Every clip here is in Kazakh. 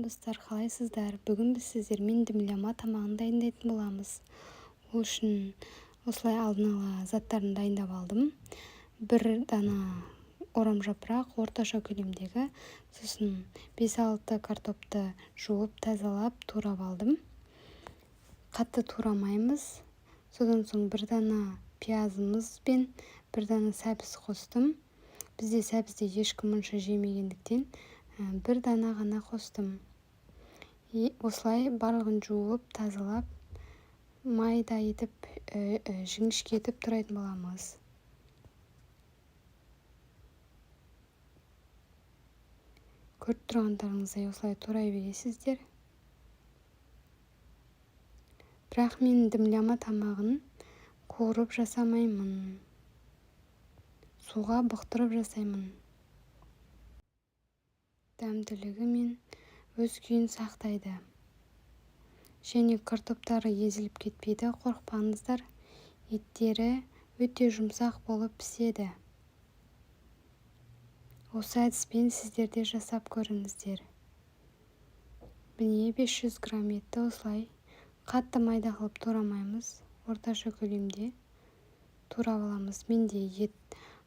Сәлем, достар, қалайсыздар? Бүгін біз сіздермен дімляма тамағын дайындайтын боламыз. Ол үшін осылай алдын ала заттарын дайындап алдым. Бір дана орам жапырақ, орташа көлемдегі, сосын 5-6 картопты жуып, тазалап, турап алдым. Қатты турамаймыз. Содан соң бір дана пиязымыз бен бір дана сәбіз қостым. Бізде сәбізді ешкім мұнша жемегендіктен бір дана ғана қостым. Осылай барлығын жуып, тазалап, майда етіп, жіңішке етіп турайтын боламыз. Көріп тұрғандарыңыздай осылай турай бересіздер. Бірақ мен дімляма тамағын қуырып жасамаймын. Суға бұқтырып жасаймын. Дәмділігі мен өз күйін сақтайды. Және картоптары езіліп кетпейді, қорықпаңыздар. Еттері өте жұмсақ болып піседі. Осы әдіспен сіздер де жасап көріңіздер. Міне 500 грамм етті осылай қатты майда қылып турамаймыз, орташа көлемде турап аламыз. Менде ет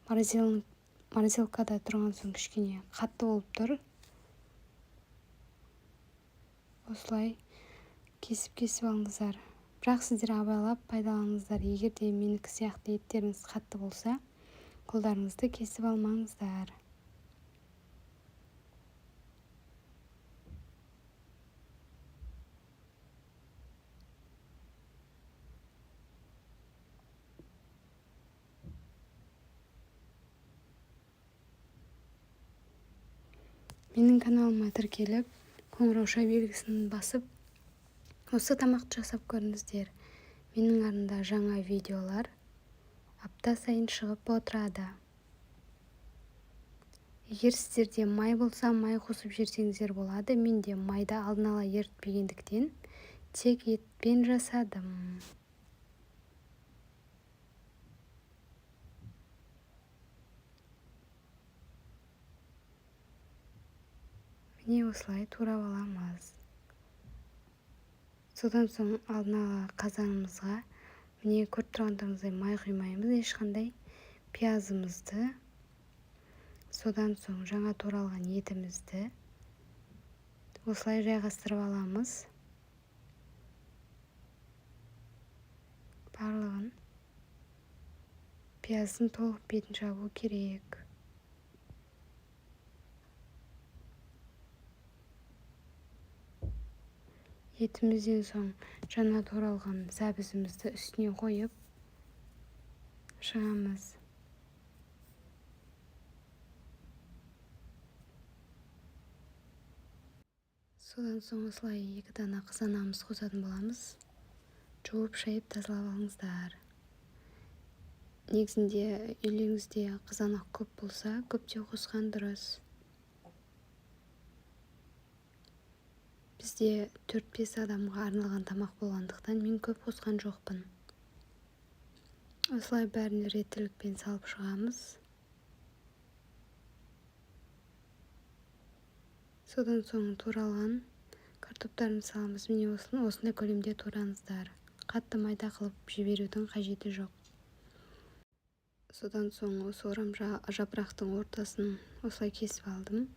морозилкада тұрған соң кішкене қатты болып тұр. Осылай кесіп-кесіп алыңыздар. Бірақ сіздер абайлап пайдаланыңыздар. Егер де менікі сияқты еттеріңіз қатты болса, қолдарыңызды кесіп алмаңыздар. Менің каналыма тіркеліп, қоңырауша белгісін басып, осы тамақты жасап көріңіздер. Менің арнамда жаңа видеолар апта сайын шығып отырады. Егер сіздерде май болса, май қосып жіберсеңіздер болады. Менде майды алдын ала ерітпегендіктен тек етпен жасадым. Міне осылай турап аламыз. Содан соң алдын ала қазанымызға міне көріп тұрғандарыңыздай май құймаймыз ешқандай. Пиязымызды, содан соң жаңа туралған етімізді осылай жайғастырып аламыз. Барлығын пияздың толық бетін жабу керек. Етімізден соң жаңа туралған сәбізімізді үстіне қойып шығамыз. Содан соң осылай екі дана қызанамыз қосатын боламыз. Жуып, шайып, тазалап алыңыздар. Негізінде үйлеріңізде қызанақ көп болса, көптеу қосқан дұрыс. Бізде 4-5 адамға арналған тамақ болғандықтан мен көп қосқан жоқпын. Осылай бәрін реттілікпен салып шығамыз. Содан соң туралған картоптарын саламыз. Міне осындай көлемде тураңыздар. Қатты майда қылып жіберудің қажеті жоқ. Содан соң осы орам жапырақтың ортасын осылай кесіп алдым.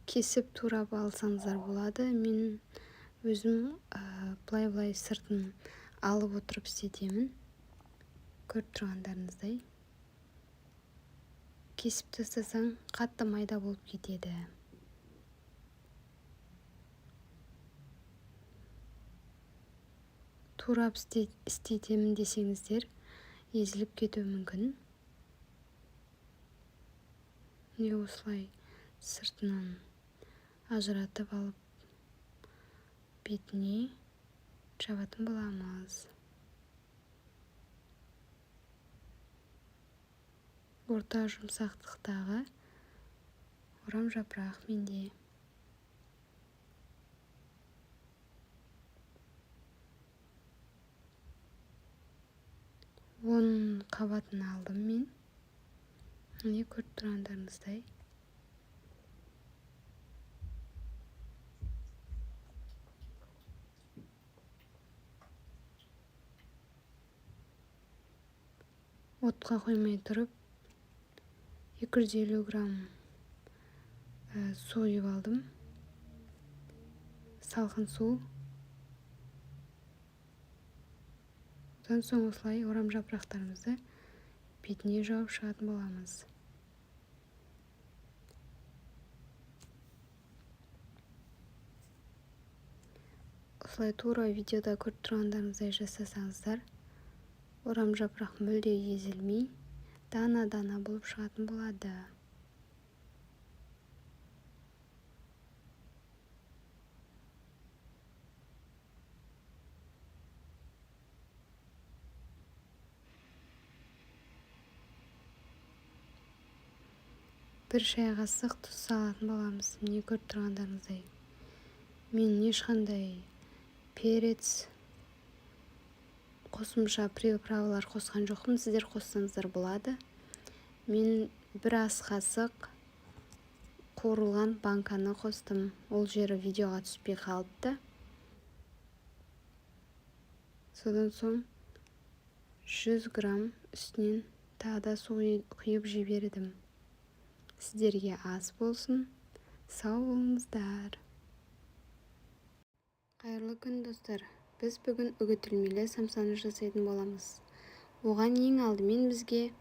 Кесіп турап алсаңыздар болады. Мен өзім былай-былай сыртын алып отырып істетемін. Көріп тұрғандарыңыздай. Кесіп тастасаң қатты майда болып кетеді. Турап істетемін десеңіздер, езіліп кетуі мүмкін. Міне осылай сыртынан ажыратып алып бетіне жабатын боламыз. Орта жұмсақтықтағы орам жапырақ менде. 10 қабатын алдым мен. Міне көріп тұрғандарыңыздай. Отқа қоймай тұрып 250 грамм су құйып алдым. Салқын су. Одан соң осылай орам жапырақтарымызды бетіне жауып шығатын боламыз. Осылай тура видеода көріп тұрғандарыңыздай жасасаңыздар, орам жапырақ мүлде езілмей, дана-дана болып шығатын болады. Бір шай қасық тұз салатын боламыз. Міне көріп тұрғандарыңыздай. Мен ешқандай перец, қосымша приправалар қосқан жоқпын. Сіздер қоссаңыздар болады. Мен бір ас қасық қуырылған банканы қостым. Ол жері видеоға түспей қалыпты. Содан соң 100 грамм үстінен тағы да су құйып жібердім. Сіздерге ас болсын, сау болыңыздар. Қайырлы күн, достар. Біз бүгін үгітілмелі самсаны жасайтын боламыз. Оған ең алдымен бізге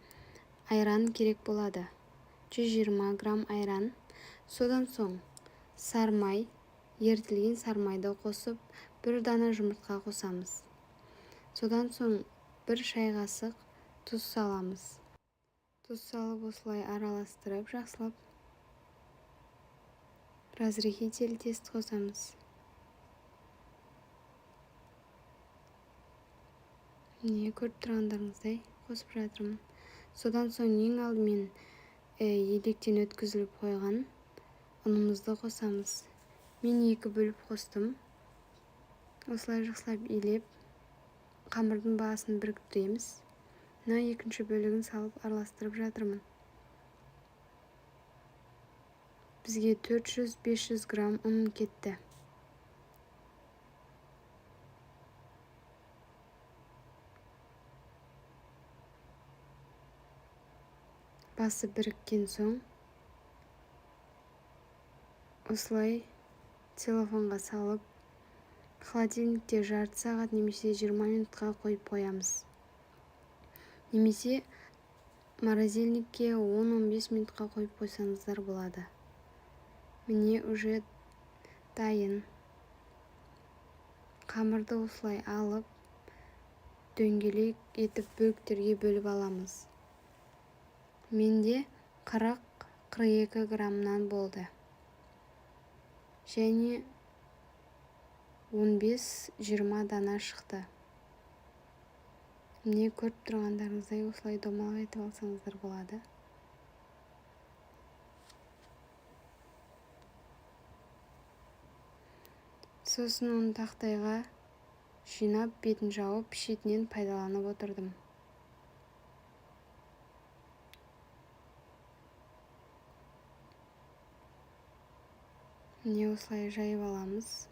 айран керек болады. 120 грамм айран. Содан соң сармай, ерітілген сармайды қосып, бір дана жұмыртқа қосамыз. Содан соң бір шай қасық тұз саламыз. Тұз салып осылай араластырып жақсылап разрыхлитель тест қосамыз. Міне көріп тұрғандарыңыздай қосып жатырмын. Содан соң ең алдымен електен өткізіліп қойған ұнымызды қосамыз. Мен 2 бөліп қостым. Осылай жақсылап илеп қамырдың басын біріктіреміз. Мына екінші бөлігін салып араластырып жатырмын. Бізге 400-500 грамм ұн кетті. Басы біріккен соң осылай целлофанға салып холодильникте жарты сағат немесе 20 минутқа қойып қоямыз. Немесе морозильникке 10-15 минутқа қойып қойсаңыздар болады. Міне уже дайын. Қамырды осылай алып дөңгелек етіп бөліктерге бөліп аламыз. Менде 40-42 граммнан болды. Және 15-20 дана шықты. Міне көріп тұрғандарыңыздай осылай домалақ етіп алсаңыздар болады. Сосын оны тақтайға жинап, бетін жауып, шетінен пайдаланып отырдым. Міне осылай жайып аламыз.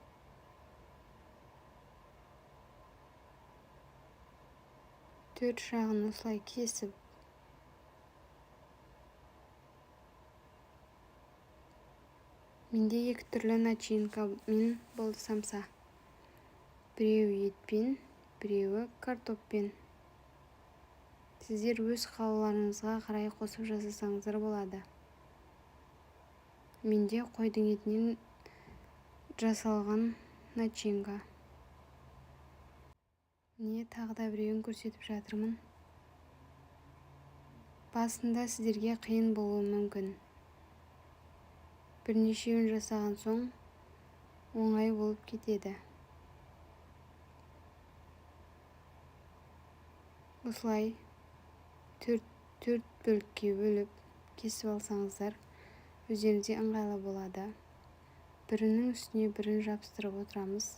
Төрт жағын осылай кесіп, менде екі түрлі начинка мен болды самса. Біреуі етпен, біреуі картоппен. Сіздер өз қалауларыңызға қарай қосып жасасаңыздар болады. Менде қойдың етінен жасалған начинка. Міне тағы да біреуін көрсетіп жатырмын. Басында сіздерге қиын болуы мүмкін. Бірнешеуін жасаған соң оңай болып кетеді. Осылай төрт бөлікке бөліп кесіп алсаңыздар өздеріңізге ыңғайлы болады. Бірінің үстіне бірін жабыстырып отырамыз.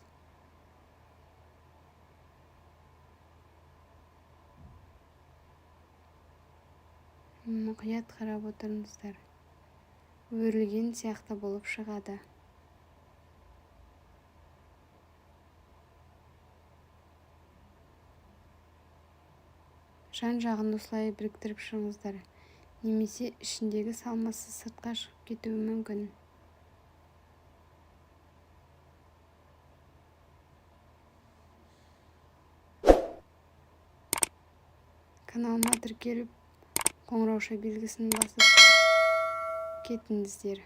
Мұқият қарап отырыңыздар. Өрілген сияқты болып шығады. Жан-жағын осылай біріктіріп шығыңыздар, немесе ішіндегі салмасы сыртқа шығып кетуі мүмкін. Каналыма тіркеліп, қоңырауша белгісін басып кетіңіздер.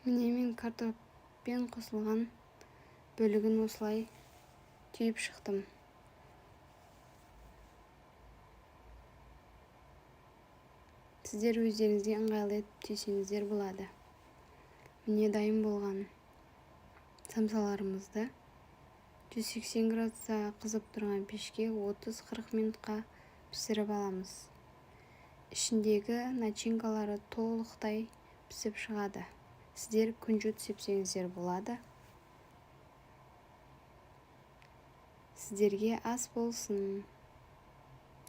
Міне, мен картоппен қосылған бөлігін осылай түйіп шықтым. Сіздер өздеріңізге ыңғайлы етіп түйсеңіздер болады. Міне, дайын болған самсаларымызды 180 градуста қызып тұрған пешке 30-40 минутқа пісіріп аламыз. Ішіндегі начинкалары толықтай пісіп шығады. Сіздер күнжіт сепсеңіздер болады. Сіздерге ас болсын.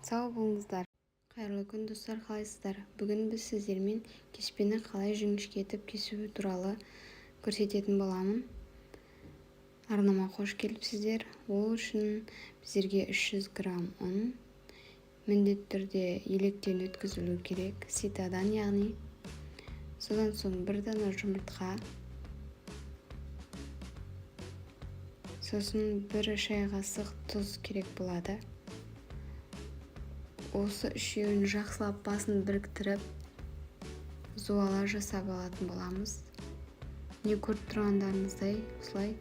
Сау болыңыздар. Қайырлы күн, достар, қалайсыздар? Бүгін біз сіздермен кеспені қалай жіңішкетіп кесу туралы көрсететін боламын. Арнама қош келіпсіздер. Ол үшін біздерге 300 грамм ұн міндетті түрде електен өткізілу керек, ситадан яғни. Содан соң бір дана жұмыртқа, сосын бір шай қасық тұз керек болады. Осы үшеуін жақсылап басын біріктіріп, зуала жасап алатын боламыз. Не көріп тұрғандарыңыздай, осылай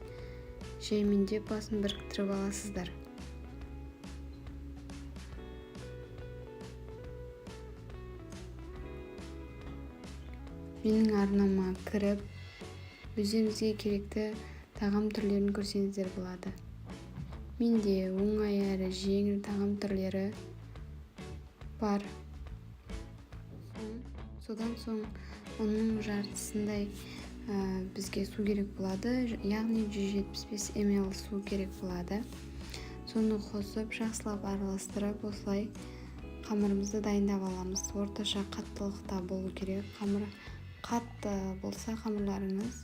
жаймендеп басын біріктіріп аласыздар. Менің арнама кіріп, өздеріңізге керекті тағам түрлерін көрсеңіздер болады. Менде оңай әрі жеңіл тағам түрлері бар. Содан соң ұнның жартысындай бізге су керек болады, яғни 175 мл су керек болады. Соны қосып, жақсылап араластырып, осылай қамырымызды дайындап аламыз. Орташа қаттылықта болу керек. Қамыр қатты болса, қамырларыңыз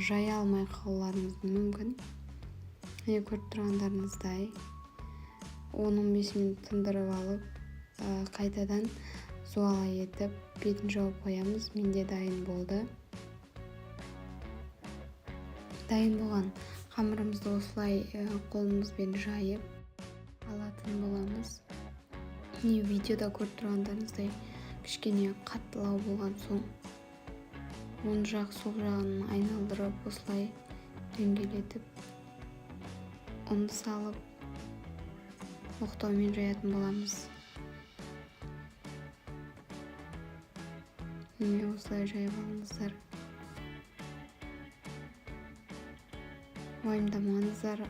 жая алмай қалуларыңыз мүмкін. Міне, көріп тұрғандарыңыздай, 10-15 минут тындырып алып, қайтадан зуала етіп бетін жауып қоямыз. Менде дайын болды. Дайын болған қамырымызды осылай қолымызбен жайып алатын боламыз. Міне, видеода көріп тұрғандарыңыздай, кішкене қаттылау болған соң оң жақ сол жағын айналдырып, осылай дөңгелетіп ұн салып, оқтаумен жаятын боламыз. Міне, осылай жайып алыңыздар. Уайымдамаңыздар,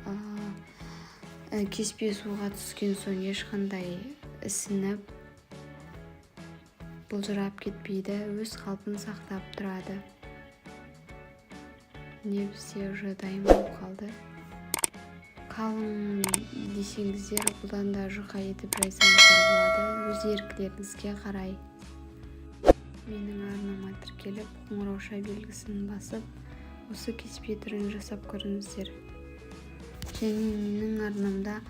кеспе суға түскен соң ешқандай ісініп, былжырап кетпейді, өз қалпын сақтап тұрады. Міне, бізде уже дайын болып қалды. Қалың десеңіздер, бұдан да жұқа етіп жайсаңыздар болады, өз еркілеріңізге қарай. Менің арнама тіркеліп, қоңырауша белгісін басып, осы кеспе түрін жасап көріңіздер. Және менің арнамда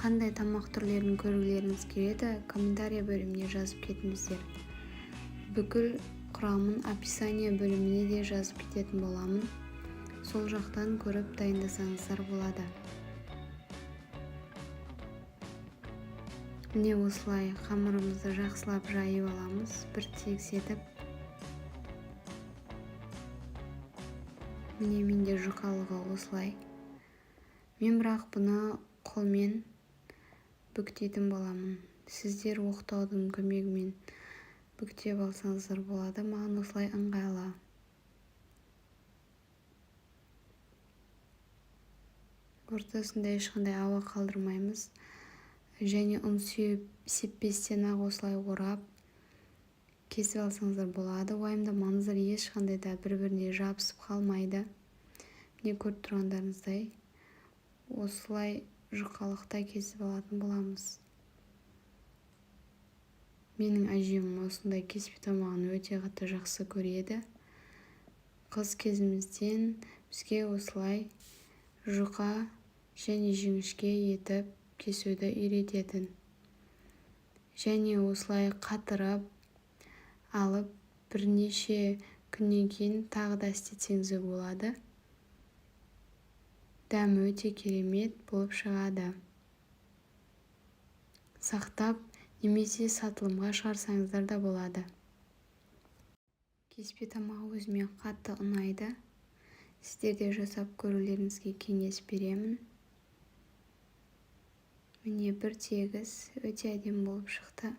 қандай тамақ түрлерін көргілеріңіз келеді, комментария бөліміне жазып кетіңіздер. Бүкіл құрамын описание бөліміне де жазып кететін боламын. Сол жақтан көріп дайындасаңыздар болады. Міне, осылай қамырымызды жақсылап жайып аламыз, бір тегіс етіп. Міне, менде жұқалығы осылай. Мен бірақ бұны қолмен бүктейтін боламын. Сіздер оқтаудың көмегімен Бүктеп алсаңыздар болады, маған осылай ыңғайлы. Ортасында ешқандай ауа қалдырмаймыз. Және ұн сеппестен-ақ осылай орап кесіп алсаңыздар болады. Уайымдамаңыздар, ешқандай да бір-біріне жабысып қалмайды. Міне, көріп тұрғандарыңыздай, осылай жұқалықта кесіп алатын боламыз. Менің әжем осындай кеспе тамағын өте қатты жақсы көреді. Қыз кезімізден бізге осылай жұқа және жіңішке етіп кесуді үйрететін. Және осылай қатырып алып, бірнеше күннен кейін тағы да істетсеңіз болады. Дәмі өте керемет болып шығады. Сақтап немесе сатылымға шығарсаңыздар да болады. Кеспе тамағы өзіме қатты ұнайды. Сіздер де жасап көрулеріңізге кеңес беремін. Міне, бір тегіс, өте әдемі болып шықты.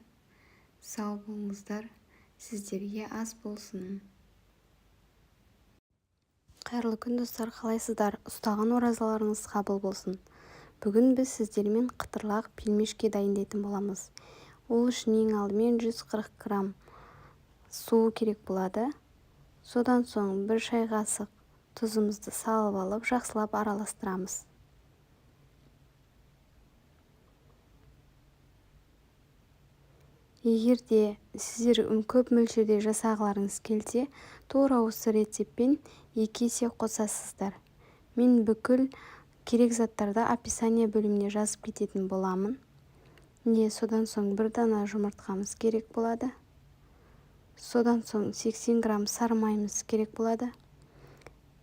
Сау болыңыздар, сіздерге ас болсын. Қайырлы күн, достар, қалайсыздар? Ұстаған оразаларыңыз қабыл болсын. Бүгін біз сіздермен қытырлақ пельмешке дайындайтын боламыз. Ол үшін ең алдымен 140 грамм су керек болады. Содан соң бір шай қасық тұзымызды салып алып, жақсылап араластырамыз. Егер де сіздер көп мөлшерде жасағыларыңыз келсе, тура осы рецептпен 2 есе қосасыздар. Мен бүкіл керек заттарды описание бөліміне жазып кететін боламын. Не, содан соң бір дана жұмыртқамыз керек болады. Содан соң 80 грамм сары майымыз керек болады.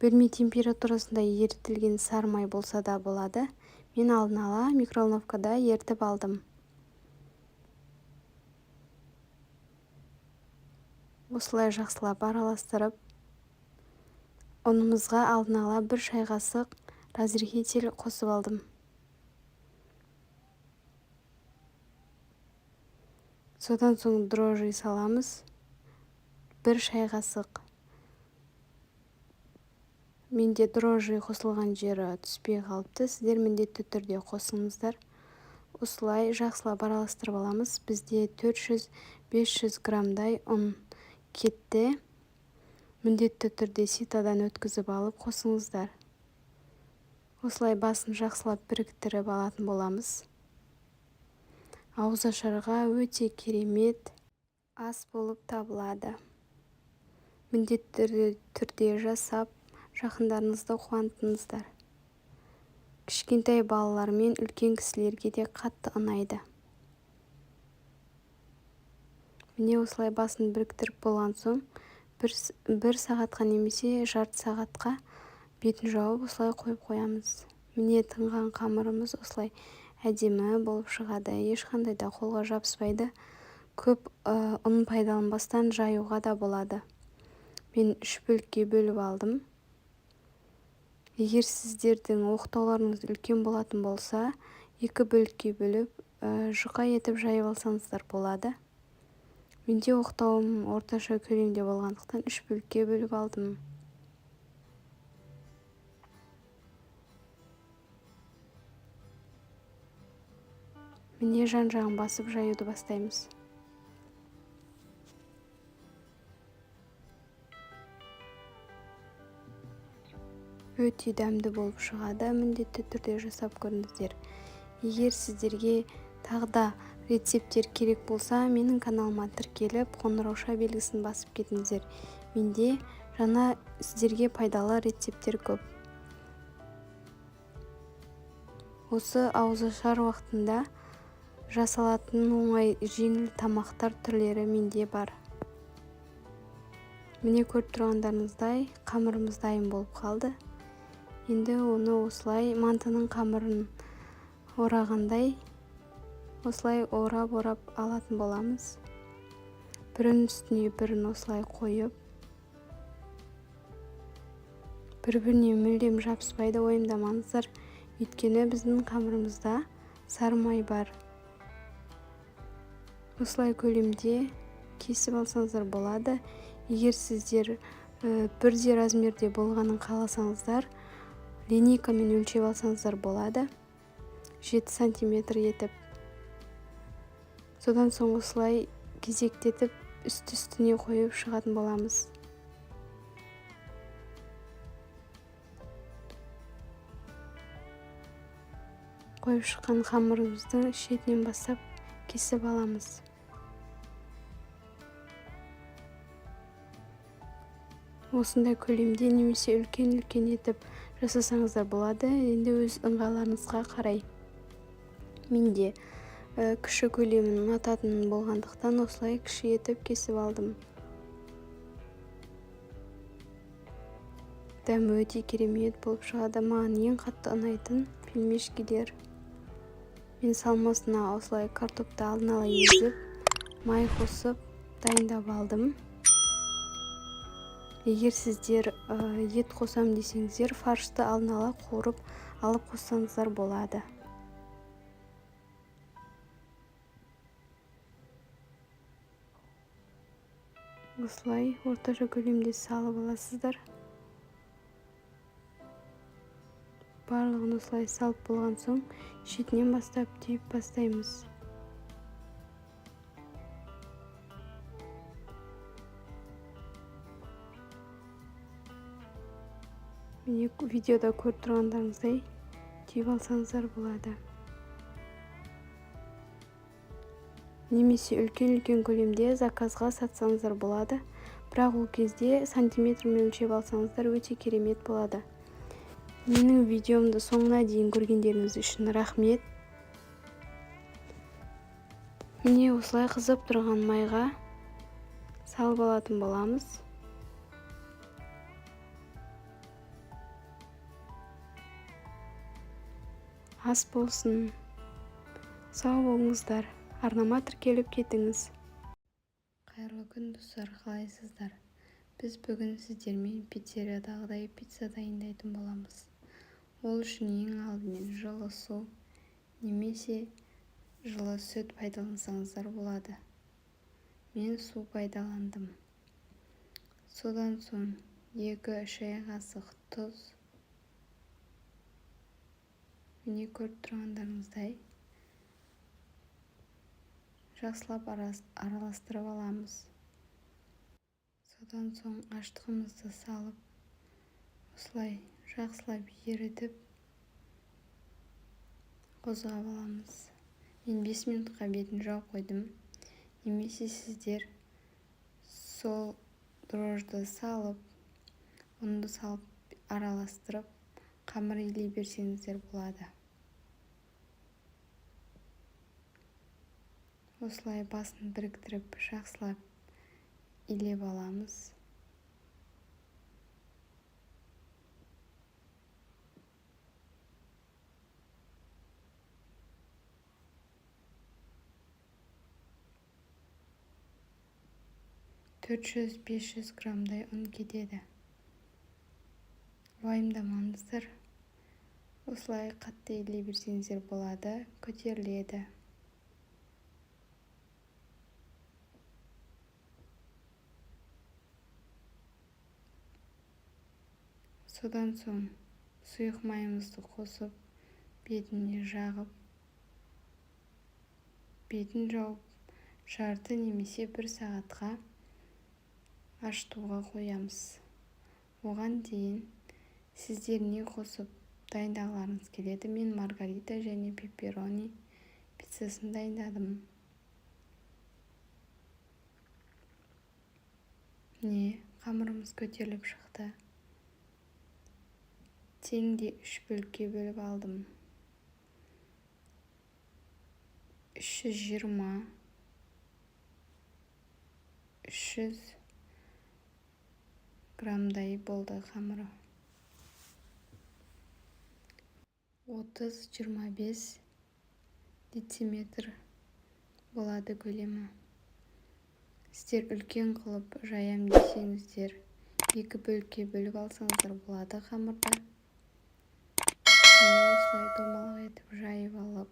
Бөлме температурасында ерітілген сары май болса да болады. Мен алдын ала микроволновкада ерітіп алдым. Осылай жақсылап араластырып, ұнымызға алдын ала бір шай қасық разрыхлитель қосып алдым. Содан соң дрожжи саламыз. 1 шай қасық. Менде дрожжи қосылған жері түспей қалыпты. Сіздер міндетті түрде қосыңыздар. Осылай жақсылап араластырып аламыз. Бізде 400-500 граммдай ұн кетті. Міндетті түрде ситадан өткізіп алып қосыңыздар. Осылай басын жақсылап біріктіріп алатын боламыз. Ауызашарға өте керемет ас болып табылады. Міндетті түрде жасап, жақындарыңызды қуантыңыздар. Кішкентай балалар мен үлкен кісілерге де қатты ұнайды. Міне, осылай басын біріктіріп болған соң, бір сағатқа немесе жарты сағатқа бетін жауып осылай қойып қоямыз. Міне, тынған қамырымыз осылай әдемі болып шығады. Ешқандай да қолға жабыспайды. Көп ұн пайдаланбастан жаюға да болады. Мен 3 бөлікке бөліп алдым. Егер сіздердің оқтауларыңыз үлкен болатын болса, 2 бөлікке бөліп, жұқа етіп жайып алсаңыздар болады. Менде оқтауым орташа көлемде болғандықтан 3 бөлікке бөліп алдым. Міне, жан-жағын басып жаюды бастаймыз. Өте дәмді болып шығады, міндетті түрде жасап көріңіздер. Егер сіздерге тағы да рецепттер керек болса, менің каналыма тіркеліп, қоңырауша белгісін басып кетіңіздер. Менде жаңа сіздерге пайдалы рецепттер көп. Осы ауызашар уақытында жасалатын оңай жеңіл тамақтар түрлері менде бар. Міне, көріп тұрғандарыңыздай, қамырымыз дайын болып қалды. Енді оны осылай мантының қамырын орағандай осылай орап-орап алатын боламыз. Бірінің үстіне бірін осылай қойып, бір-біріне мүлдем жабыспайды, уайымдамаңыздар. Өйткені біздің қамырымызда сары май бар. Осылай көлемде кесіп алсаңыздар болады. Егер сіздер бірдей размерде болғанын қаласаңыздар, линейкамен өлшеп алсаңыздар болады, 7 сантиметр етіп. Содан соң осылай кезектетіп үсті-үстіне қойып шығатын боламыз. Қойып шыққан қамырымызды шетінен бастап кесіп аламыз. Осындай көлемде немесе үлкен-үлкен етіп жасасаңыздар болады. Енді өз ыңғайларыңызға қарай. Менде кіші көлемін ұнататын болғандықтан осылай кіші етіп кесіп алдым. Дәмі өте керемет болып шығады. Маған ең қатты ұнайтын пельмешкилер. Мен салмасына осылай картопты алдын ала езіп, май қосып дайындап алдым. Егер сіздер ет қосам десеңіздер, фаршты алдын ала қуырып алып қоссаңыздар болады. Осылай орташа көлемде салып аласыздар. Барлығын осылай салып болған соң шетінен бастап түйіп бастаймыз. Міне, видеода көріп тұрғандарыңыздай түйіп алсаңыздар болады. Немесе үлкен-үлкен көлемде заказға сатсаңыздар болады. Бірақ ол кезде сантиметрмен өлшеп алсаңыздар өте керемет болады. Менің видеомды соңына дейін көргендеріңіз үшін рахмет. Міне, осылай қызып тұрған майға салып алатын боламыз. Ас болсын. Сау болыңыздар. Арнама тіркеліп кетіңіз. Қайырлы күн, достар, қалайсыздар? Біз бүгін сіздермен пиццериядағыдай пицца дайындайтын боламыз. Ол үшін ең алдымен жылы су немесе жылы сүт пайдалансаңыздар болады. Мен су пайдаландым. Содан соң 2 шай қасық тұз. Міне, көріп тұрғандарыңыздай жақсылап араластырып аламыз. Содан соң ашытқымызды салып, осылай жақсылап ерітіп қозғап аламыз. Мен 5 минутқа бетін жауып қойдым. Немесе сіздер сол дрожжды салып, ұнды салып араластырып қамыр илей берсеңіздер болады. Осылай басын біріктіріп жақсылап илеп аламыз. 400-500 граммдай ұн кетеді. Уайымдамаңыздар. Осылай қатты илей берсеңіздер болады, көтеріледі. Содан соң сұйық майымызды қосып, бетіне жағып, бетін жауып, жарты немесе 1 сағатқа ашытуға қоямыз. Оған дейін сіздер не қосып дайындағыларыңыз келеді? Мен маргарита және пепперони пиццасын дайындадым. Міне, қамырымыз көтеріліп шықты. Теңдей 3 бөлікке бөліп алдым. 320, 300 граммдай болды қамыры. 30-25 дециметр болады көлемі. Сіздер үлкен қылып жаям десеңіздер, 2 бөлікке бөліп алсаңыздар болады қамырды. Осылай домалақ етіп жайып алып,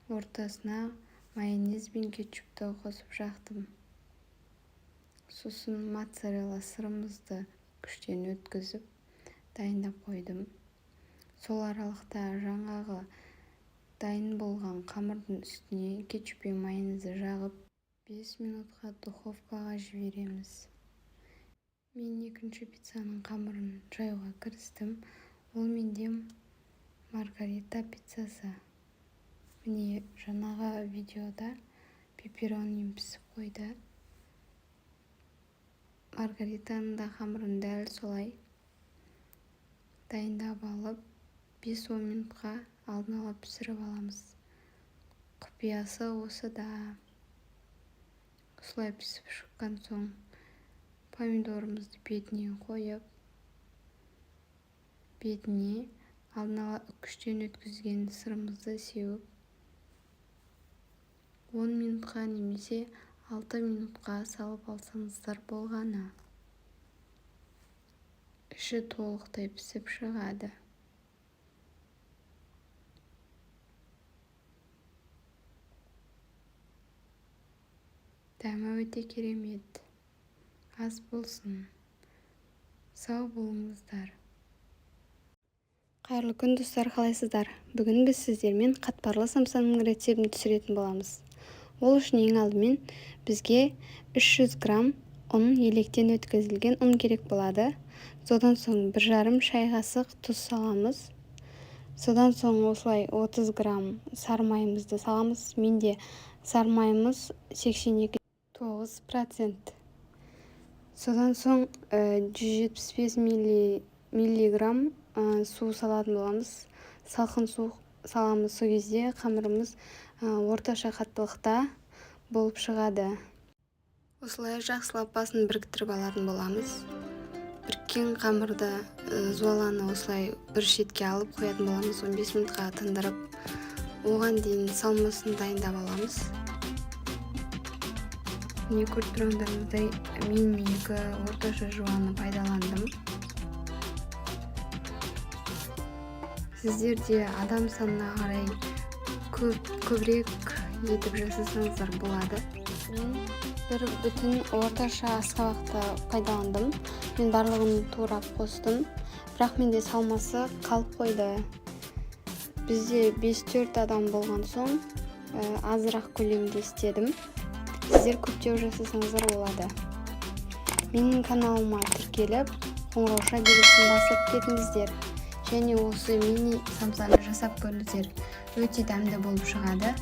ортасына Майонез бен кетчупті қосып жақтым. Сосын моцарелла сырымызды күштен өткізіп, дайындап қойдым. Сол аралықта жаңағы дайын болған қамырдың үстіне кетчуп пен майонезді жағып, 5 минутқа духовкаға жібереміз. Мен екінші пиццаның қамырын жаюға кірістім. Ол менде маргарита пиццасы. Міне, жаңағы видеода пепперони пісіп қойды. Маргаританың да қамырын дәл солай дайындап алып, 5-10 минутқа алдын ала пісіріп аламыз. Құпиясы осыда. Осылай пісіп шыққан соң помидорымызды бетіне қойып, бетіне алдын ала үккіштен өткізген сырымызды сеуіп, 10 минутқа немесе 6 минутқа салып алсаңыздар болғаны. Іші толықтай пісіп шығады. Дәмі өте керемет. Ас болсын. Сау болыңыздар. Қайырлы күн, достар, қалайсыздар? Бүгін біз сіздермен қатпарлы самсаның рецептін түсіретін боламыз. Ол үшін ең алдымен бізге 300 грамм ұн, електен өткізілген ұн керек болады. Содан соң 1,5 шай қасық тұз саламыз. Содан соң осылай 30 грамм сары майымызды саламыз. Менде сары майымыз 82,9%. Содан соң 175 миллиграмм су салатын боламыз. Салқын су саламыз. Сол кезде қамырымыз орташа қаттылықта болып шығады. Осылай жақсылап басын біріктіріп алатын боламыз. Біріккен қамырды, зуаланы осылай бір шетке алып қоятын боламыз, 15 минутқа тындырып. Оған дейін салмасын дайындап аламыз. Міне, көріп тұрғандарыңыздай, мен екі орташа жуаны пайдаландым. Сіздер де адам санына қарай көбірек етіп жасасаңыздар болады. Мен бір бүтін орташа асқабақты пайдаландым. Мен барлығын турап қостым, бірақ менде салмасы қалып қойды. Бізде 5-4 адам болған соң, азырақ көлемде істедім. Сіздер көптеу жасасаңыздар болады. Менің каналыма тіркеліп, қоңырауша белгісін басып кетіңіздер және осы мини самсаны жасап көріңіздер, өте дәмді болып шығады.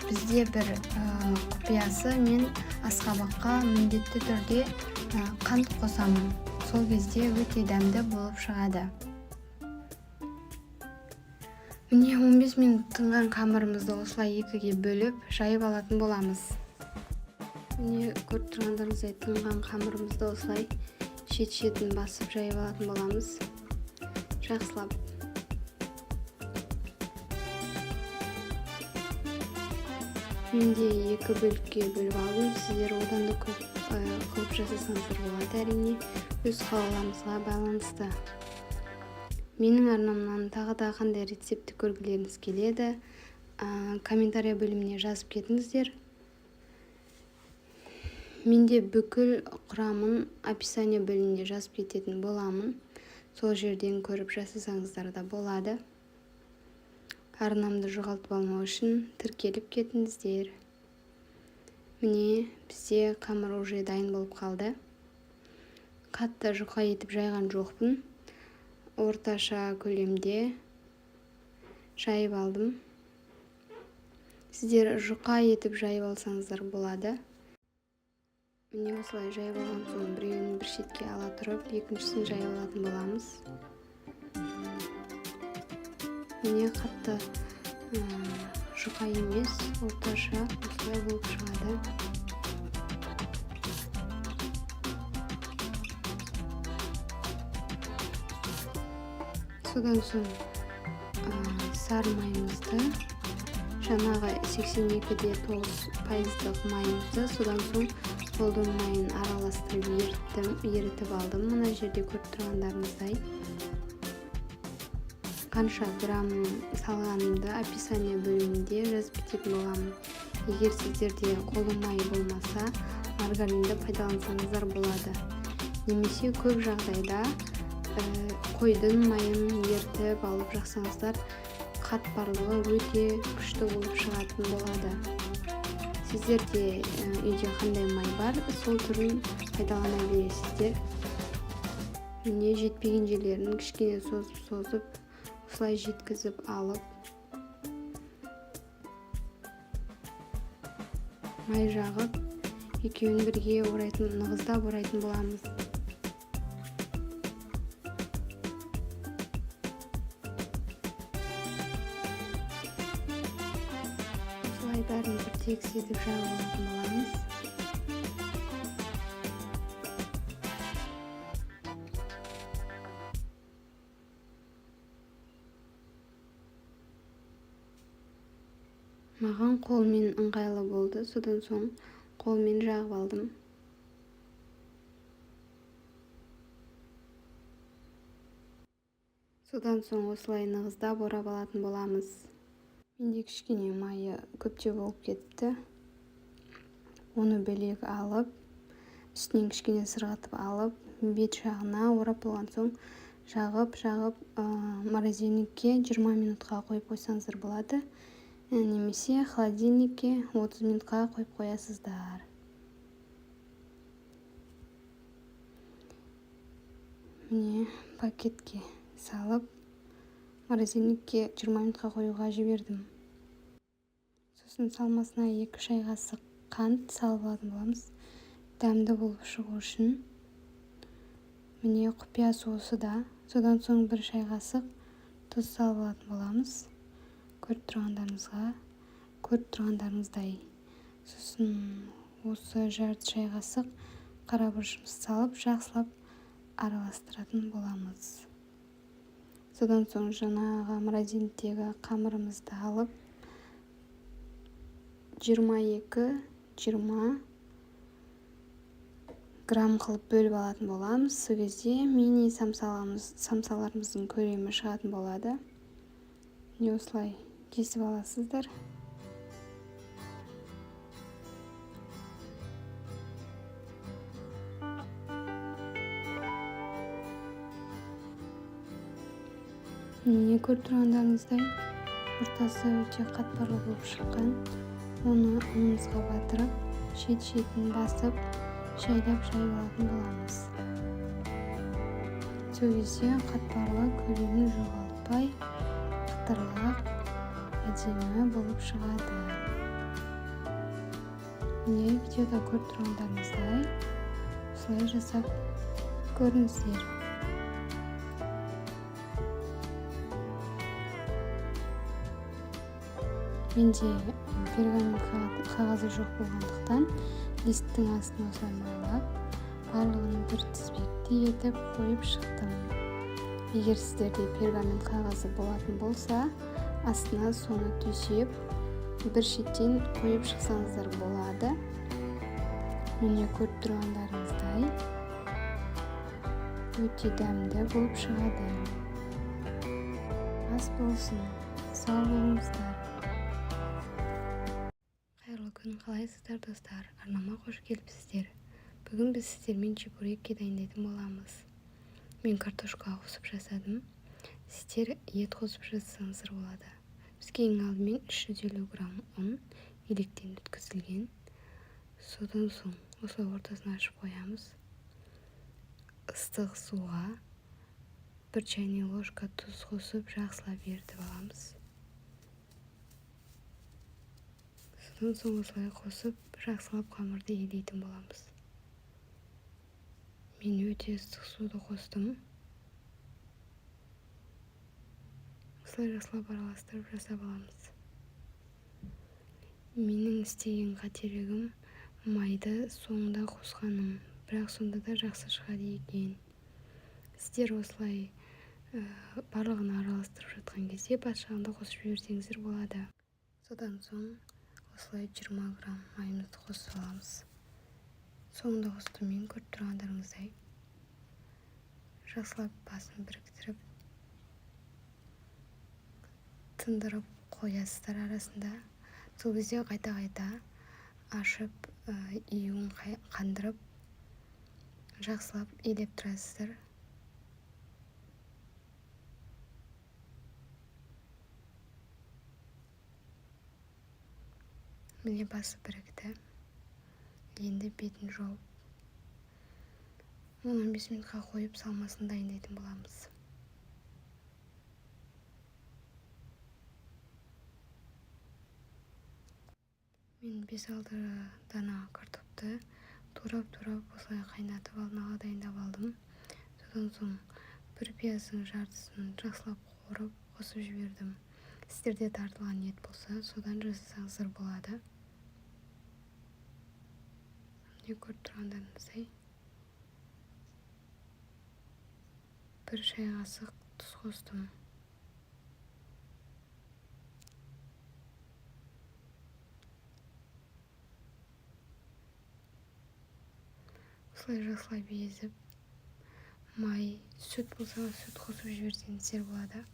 Бізде бір құпиясы: мен асқабаққа міндетті түрде қант қосамын, сол кезде өте дәмді болып шығады. Міне, 15 минут тынған қамырымызды осылай екіге бөліп, жайып алатын боламыз. Міне, көріп тұрғандарыңыздай, тынған қамырымызды осылай шет шетін басып, жайып алатын боламыз жақсылап. Мен де екі бөлікке бөліп алдым. Сіздер одан да көп қылып жасасаңыздар болады, әрине, өз қалауларыңызға байланысты. Менің арнамнан тағы да қандай рецептті көргілеріңіз келеді, комментария бөліміне жазып кетіңіздер. Менде бүкіл құрамын описание бөлімінде жазып кететін боламын, сол жерден көріп жасасаңыздар да болады. Арнамды жоғалтып алмау үшін тіркеліп кетіңіздер. Міне, бізде қамыр уже дайын болып қалды. Қатты жұқа етіп жайған жоқпын, орташа көлемде жайып алдым. Сіздер жұқа етіп жайып алсаңыздар болады. Міне, осылай жайып алған соң, біреуін бір шетке ала тұрып, екіншісін жайып алатын боламыз. Міне, қатты жұқа емес, орташа осылай болып шығады. Содан соң сары майымызды, жаңағы 82,9 пайыздық майымызды, содан соң қолдың майын араластырып, еріттім, ерітіп алдым. Мына жерде көріп тұрғандарыңыздай, қанша грамм салғанымды описание бөлімінде жазып кететін боламын. Егер сіздерде қолы май болмаса, маргаринді пайдалансаңыздар болады. Немесе көп жағдайда қойдың майын ертіп алып жақсаңыздар, қатпарлығы өте күшті болып шығатын болады. Сіздерде үйде қандай май бар, сол түрін пайдалана бересіздер. Міне, жетпеген жерлерін кішкене созып-созып, осылай жеткізіп алып, май жағып, екеуін бірге орайтын, нығыздап орайтын боламыз. Осылай бәрін бір тегіс етіп жағып алатын боламыз. Маған қолмен ыңғайлы болды, содан соң қолмен жағып алдым. Содан соң осылай нығыздап орап алатын боламыз. Менде кішкене майы көптеу болып кетті. Оны бөлек алып, үстінен кішкене сырғытып алып, бет жағына орап болған соң жағып, морозильникке 20 минутқа қойып қойсаңыздар болады. Немесе холодильникке 30 минутқа қойып қоясыздар. Міне, пакетке салып, морозильникке 20 минутқа қоюға жібердім. Сосын салмасына 2 шай қасық қант салып алатын боламыз. Дәмді болып шығу үшін. Міне, құпиясы осы да. Содан соң 1 шай қасық тұз салып алатын боламыз. Көріп тұрғандарыңыздай. Сосын осы жарты шай қасық қара бұрышымызды салып, жақсылап араластыратын боламыз. Содан соң жаңағы морозильниктегі қамырымызды алып, 22-20 грамм қылып бөліп алатын боламыз. Сол кезде мини самсаларымыздың көлемі шығатын болады. Міне, осылай кесіп аласыздар. Міне, көріп тұрғандарыңыздай, ортасы өте қатпарлы болып шыққан. Оны ұнымызға батырып, шет-шетін басып, жайлап жайып алатын боламыз. Сол кезде қатпарлы көлемін жоғалтпай, қытырлақ әдемі болып шығады. Міне, видеода көріп тұрғандарыңыздай, осылай жасап көріңіздер. Менде пергамент қағазы жоқ болғандықтан листтің астына осылай майлап, барлығын бір тізбекте етіп қойып шықтым. Егер сіздерде пергамент қағазы болатын болса, астына соны төсеп, бір шеттен қойып шықсаңыздар болады. Міне, көріп тұрғандарыңыздай, өте дәмді болып шығады. Ас болсын, сау болыңыздар. Қайырлы күн, қалайсыздар, достар? Арнама қош келіпсіздер. Бүгін біз сіздермен чебуреки дайындайтын боламыз. Мен картошка қосып жасадым. Сіздер ет қосып жасасаңыздар болады. Бізге ең алдымен 350 грамм ұн електен өткізілген. Содан соң осылай ортасын ашып қоямыз. Ыстық суға 1 чайный ложка тұз қосып, жақсылап ерітіп аламыз. Содан соң осылай қосып, жақсылап қамырды илейтін боламыз. Мен өте ыстық суды қостым. Осылай жақсылап араластырып жасап аламыз. Менің істеген қателігім майды соңында қосқаным, бірақ сонда да жақсы шығады екен. Сіздер осылай барлығын араластырып жатқан кезде бас жағында қосып жіберсеңіздер болады. Содан соң осылай 20 грамм майымызды қосып аламыз. Соңында қостым мен, көріп тұрғандарыңыздай. Жақсылап басын біріктіріп, тындырып қоясыздар арасында. Сол кезде қайта-қайта ашып, июін қандырып, жақсылап илеп тұрасыздар. Міне, басы бірікті. Енді бетін жауып, 10-15 минутқа қойып, салмасын дайындайтын боламыз. Мен 5-6 дана картопты турап-турап осылай қайнатып алдын ала дайындап алдым. Содан соң бір пияздың жартысын жақсылап қуырып қосып жібердім. Сіздерде тартылған ет болса, содан жасасаңыздар болады. Міне, көріп тұрғандарыңыздай, 1 шай қасық тұз қостым. Осылай жақсылап езіп, май, сүт болса, сүт қосып жіберсеңіздер болады.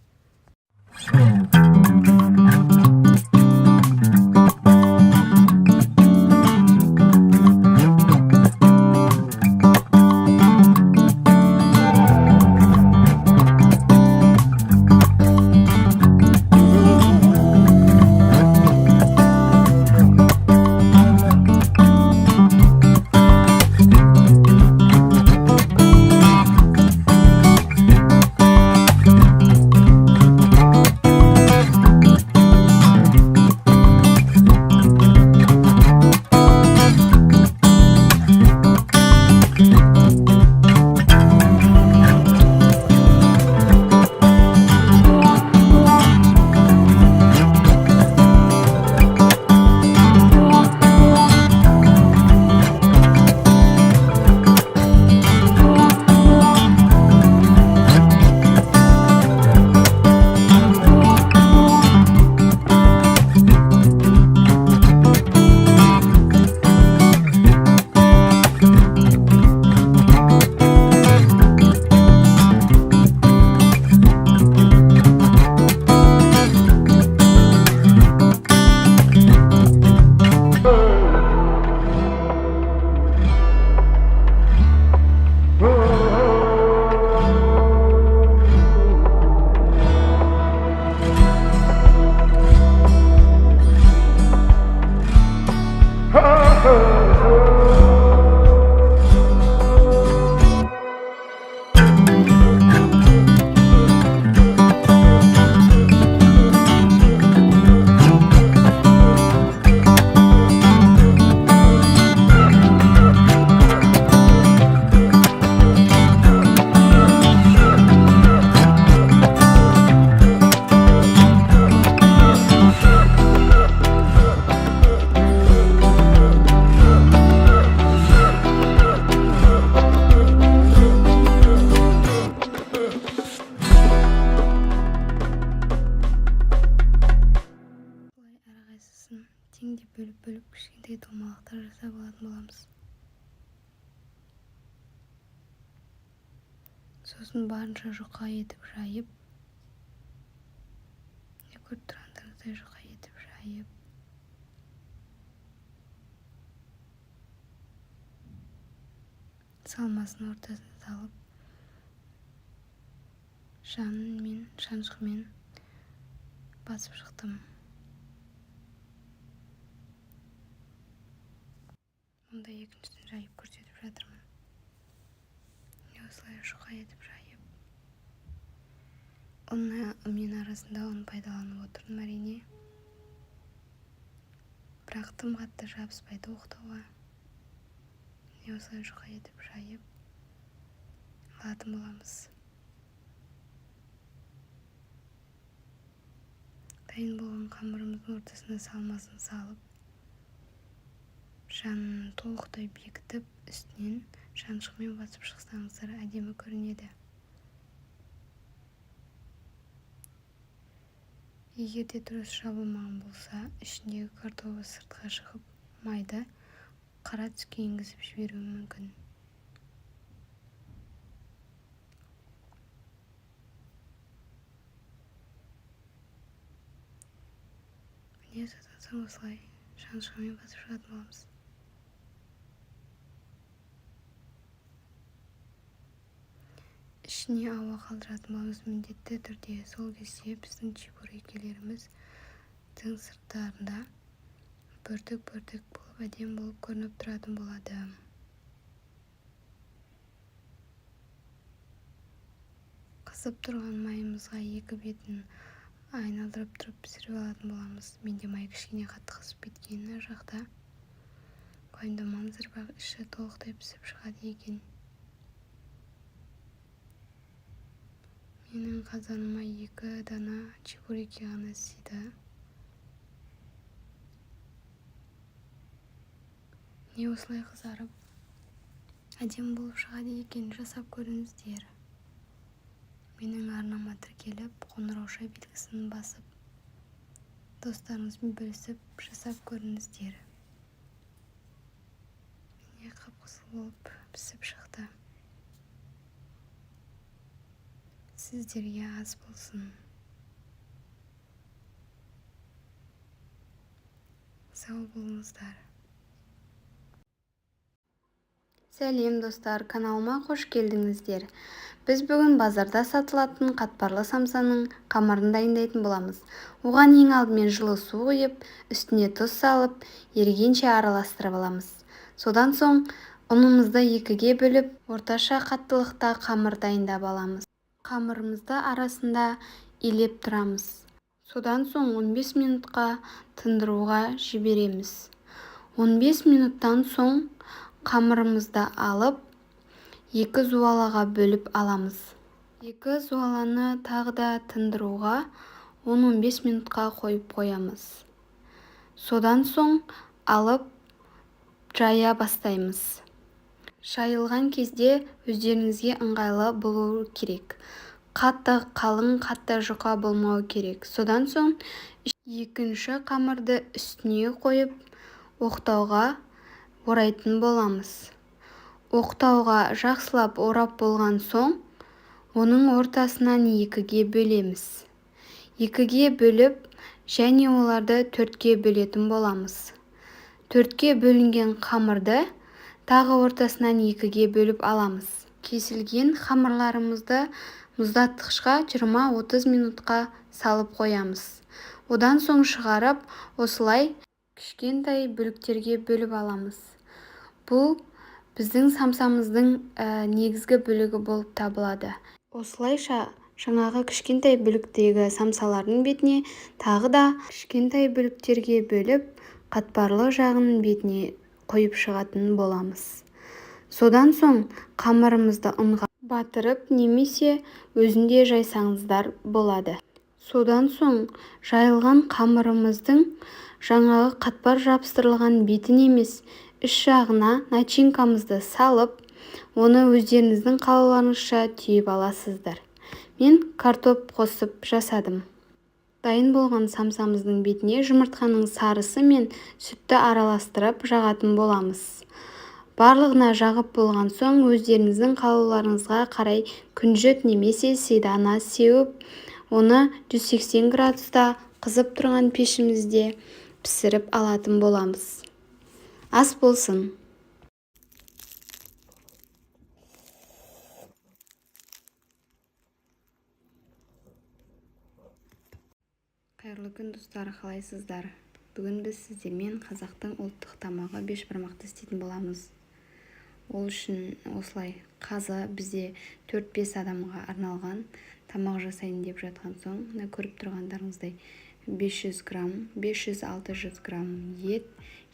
Теңдей бөліп-бөліп кішкентай домалақтар жасап алатын боламыз. Сосын барынша жұқа етіп жайып, көріп тұрғандарыңыздай жұқа етіп жайып, салмасын ортасына салып, жанымен шанышқымен басып шықтым. Мұнда екіншісін жайып көрсетіп жатырмын. Осылай жұқа етіп жайып, ұн мен арасында ұн пайдаланып отырмын әрине. Бірақ тым қатты жабыспайды оқтауға. Осылай жұқа етіп жайып алатын боламыз. Дайын болған қамырымыздың ортасына салмасын салып, жанын толықтай бекітіп, үстінен шанышқымен басып шықсаңыздар әдемі көрінеді. Егер де дұрыс жабылмаған болса, ішіндегі картобы сыртқа шығып, майды қара түске енгізіп жіберуі мүмкін. Міне, Міне, содан соң осылай шанышқымен басып шығатын боламыз. Ішіне ауа қалдыратын боламыз міндетті түрде. Сол кезде біздің чебурекилеріміздің сырттарында бүртік-бүртік болып, әдемі болып көрініп тұратын болады. Қызып тұрған майымызға екі бетін айналдырып тұрып пісіріп алатын боламыз. Менде май кішкене қатты қызып кеткен ар жақта. Уайымдамаңыздар, бірақ іші толықтай пісіп шығады екен. Менің қазаныма 2 дана чебуреки ғана сыйды. Не осылай қызарып әдемі болып шығады екен, жасап көріңіздер. Менің арнама тіркеліп, қоңырауша белгісін басып, достарыңызбен бөлісіп жасап көріңіздер. Міне, қып-қызыл болып пісіп шықты. Сіздерге ас болсын. Сау болыңыздар. Сәлем достар, каналыма қош келдіңіздер. Біз бүгін базарда сатылатын қатпарлы самсаның қамырын дайындайтын боламыз. Оған ең алдымен жылы су құйып, үстіне тұз салып, ерігенше араластырып аламыз. Содан соң ұнымызды 2-ге бөліп, орташа қаттылықта қамыр дайындап аламыз. Қамырымызды арасында илеп тұрамыз. Содан соң 15 минутқа тындыруға жібереміз. 15 минуттан соң қамырымызды алып, 2 зуалаға бөліп аламыз. 2 зуаланы тағы да тындыруға 10-15 минутқа қойып қоямыз. Содан соң алып жая бастаймыз. Жайылған кезде өздеріңізге ыңғайлы болу керек. Қатты қалың, қатты жұқа болмау керек. Содан соң екінші қамырды үстіне қойып, оқтауға орайтын боламыз. Оқтауға жақсылап орап болған соң, оның ортасынан 2-ге бөлеміз. 2-ге бөліп, және оларды 4-ке бөлетін боламыз. 4-ке бөлінген қамырды тағы ортасынан 2-ге бөліп аламыз. Кесілген қамырларымызды мұздатқышқа 20-30 минутқа салып қоямыз. Одан соң шығарып, осылай кішкентай бөліктерге бөліп аламыз. Бұл біздің самсамыздың негізгі бөлігі болып табылады. Осылайша жаңағы кішкентай бөліктегі самсалардың бетіне тағы да кішкентай бөліктерге бөліп, қатпарлы жағының бетіне қойып шығатын боламыз. Содан соң қамырымызды ұнға батырып немесе өзінде жайсаңыздар болады. Содан соң жайылған қамырымыздың жаңағы қатпар жабыстырылған бетін емес, іш жағына начинкамызды салып, оны өздеріңіздің қалауларыңызша түйіп аласыздар. Мен картоп қосып жасадым. Дайын болған самсамыздың бетіне жұмыртқаның сарысы мен сүтті араластырып жағатын боламыз. Барлығына жағып болған соң өздеріңіздің қалауларыңызға қарай күнжіт немесе седана сеуіп, оны 180 градуста қызып тұрған пешімізде пісіріп алатын боламыз. Ас болсын. Қайырлы күн достар, қалайсыздар? Бүгін біз сіздермен қазақтың ұлттық тамағы бешбармақты істейтін боламыз. Ол үшін осылай қазы бізде 4-5 адамға арналған тамақ жасайын деп жатқан соң, мына көріп тұрғандарыңыздай 500 грамм, 500-600 грамм ет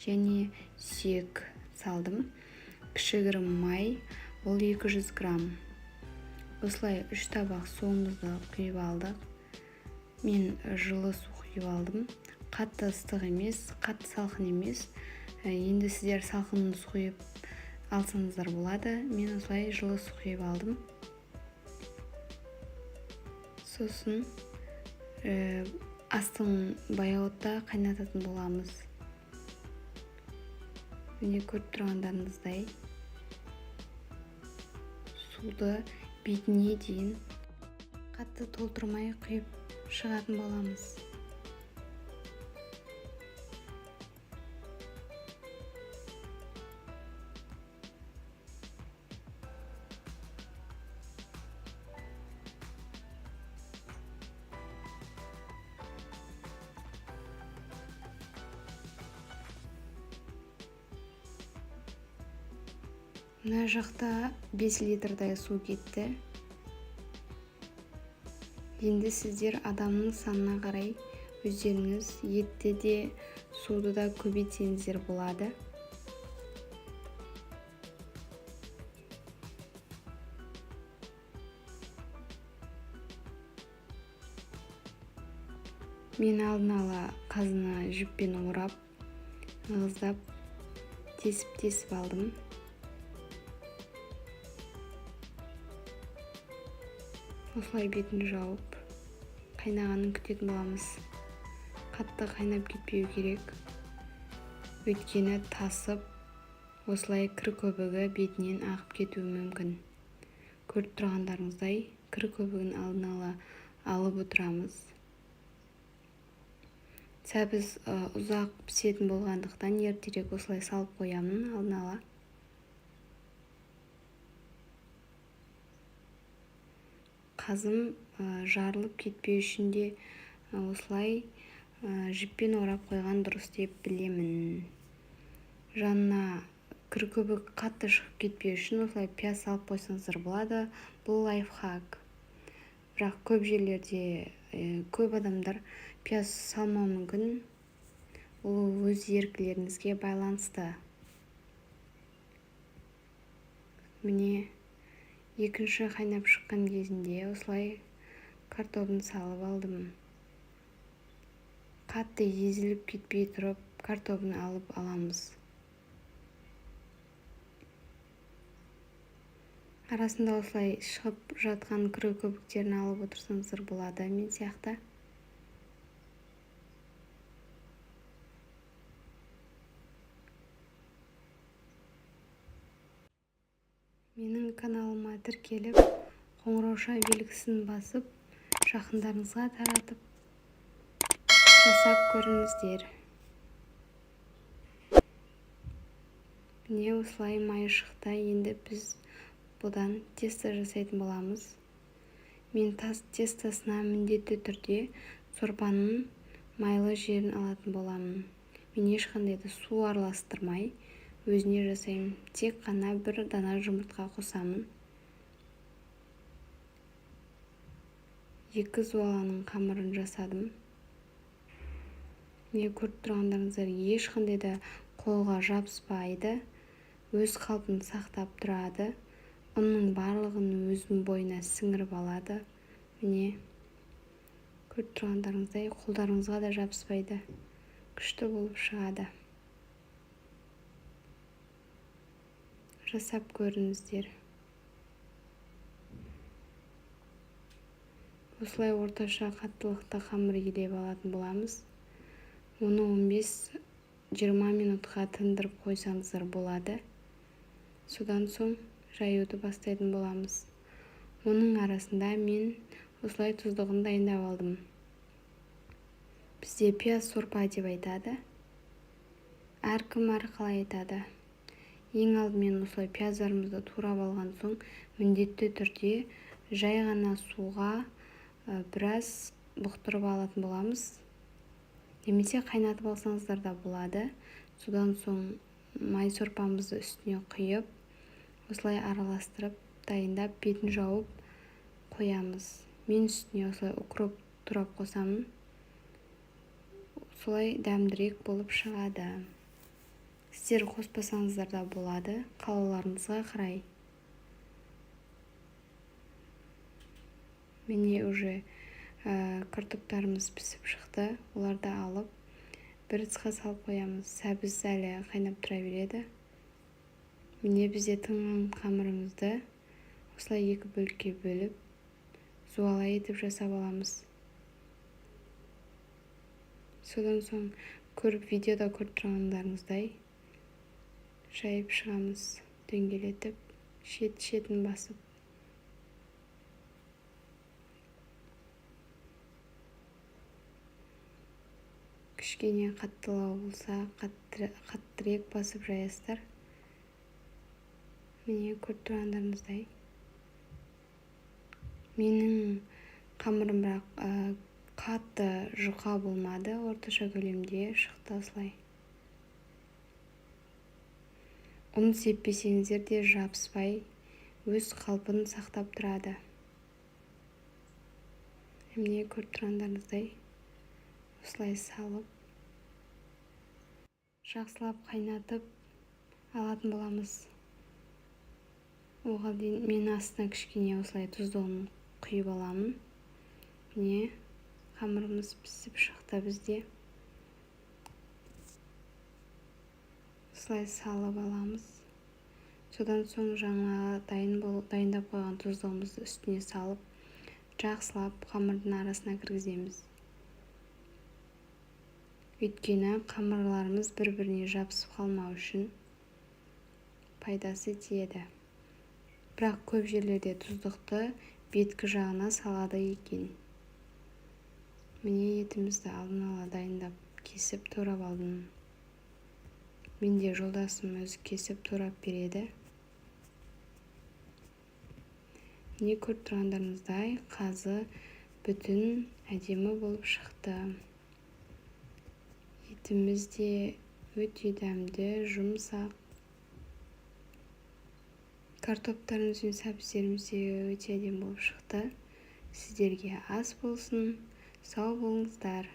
және сүйек салдым. Кішігірім май, ол 200 грамм. Осылай 3 табақ суымызды құйып алдық. Мен жылы су құйып алдым. Қатты ыстық емес, қатты салқын емес. Енді сіздер салқын су құйып алсаңыздар болады. Мен осылай жылы су құйып алдым. Сосын астын баяу отта қайнататын боламыз. Міне көріп тұрғандарыңыздай суды бетіне дейін қатты толтырмай құйып шығатын боламыз. Мына жақта 5 литрдай су кетті. Енді сіздер адамның санына қарай өздеріңіз етті де, суды да көбейтсеңіздер болады. Мен алдын ала қазыны жіппен орап, нығыздап, тесіп-тесіп алдым. Осылай бетін жауып, қайнағанын күтетін боламыз. Қатты қайнап кетпеу керек, өйткені тасып, осылай кір көбігі бетінен ағып кетуі мүмкін. Көріп тұрғандарыңыздай, кір көбігін алдын ала алып отырамыз. Сәбіз ұзақ пісетін болғандықтан ертерек осылай салып қоямын алдын ала. Қазым жарылып кетпеу үшін де осылай жіппен орап қойған дұрыс деп білемін. Жанына кір көбік қатты шығып кетпеу үшін осылай пияз салып қойсаңыздар болады. Бұл лайфхак. Бірақ көп жерлерде көп адамдар пияз салмауы мүмкін. Ол өз еркілеріңізге байланысты. Міне, екінші қайнап шыққан кезінде осылай картобын салып алдым. Қатты езіліп кетпей тұрып картобын алып аламыз. Арасында осылай шығып жатқан кір көбіктерін алып отырсаңыздар болады, мен сияқты. Менің каналыма тіркеліп, қоңырауша белгісін басып, жақындарыңызға таратып, жасап көріңіздер. Міне осылай майы шықты. Енді біз бұдан тесто жасайтын боламыз. Мен тестосына міндетті түрде сорпаның майлы жерін алатын боламын. Мен ешқандай да су араластырмай өзіне жасаймын. Тек қана бір дана жұмыртқа қосамын. 2 зуаланың қамырын жасадым. Міне көріп тұрғандарыңыздар, ешқандай да қолға жабыспайды, өз қалпын сақтап тұрады. Ұнның барлығын өзінің бойына сіңіріп алады. Міне көріп тұрғандарыңыздай, қолдарыңызға да жабыспайды, күшті болып шығады. Жасап көріңіздер. Осылай орташа қаттылықта қамыр илеп алатын боламыз. Оны 15-20 минутқа тындырып қойсаңыздар болады. Содан соң жаюды бастайтын боламыз. Оның арасында мен осылай тұздығын дайындап алдым. Бізде пияз сорпа деп айтады. Әркім әрқалай айтады. Ең алдымен осылай пияздарымызды турап алған соң міндетті түрде жай ғана суға біраз бұқтырып алатын боламыз. Немесе қайнатып алсаңыздар да болады. Содан соң май сорпамызды үстіне құйып, осылай араластырып, дайындап, бетін жауып қоямыз. Мен үстіне осылай укроп турап қосамын. Солай дәмдірек болып шығады. Сіздер қоспасаңыздар да болады, қалауларыңызға қарай. Міне уже картоптарымыз пісіп шықты. Оларды алып бір ыдысқа салып қоямыз. Сәбіз әлі қайнап тұра береді. Міне бізде тыңған қамырымызды осылай екі бөлікке бөліп, зуала етіп жасап аламыз. Содан соң видеода көріп тұрғандарыңыздай жайып шығамыз, дөңгелетіп, шет-шетін басып. Кішкене қаттылау болса, қаттырек басып жаясыздар. Міне көріп тұрғандарыңыздай. Менің қамырым бірақ қатты жұқа болмады, орташа көлемде шықты осылай. Ұн сеппесеңіздер де, жабыспай, өз қалпын сақтап тұрады. Міне, көріп тұрғандарыңыздай, осылай салып, жақсылап қайнатып алатын боламыз. Оған дейін мен астына кішкене осылай тұздығын құйып аламын. Міне, қамырымыз пісіп шықты бізде. Осылай салып аламыз. Содан соң жаңа дайындап қойған тұздығымызды үстіне салып, жақсылап қамырдың арасына кіргіземіз. Өйткені қамырларымыз бір-біріне жабысып қалмау үшін пайдасы тиеді. Бірақ көп жерлерде тұздықты беткі жағына салады екен. Міне, етімізді алдын ала дайындап, кесіп, турап алдым. Менде жолдасым өзі кесіп, турап береді. Міне, көріп тұрғандарыңыздай, қазы бүтін, әдемі болып шықты. Етіміз де өте дәмді, жұмсақ. Картоптарымыз бен сәбіздеріміз де өте әдемі болып шықты. Сіздерге ас болсын, сау болыңыздар!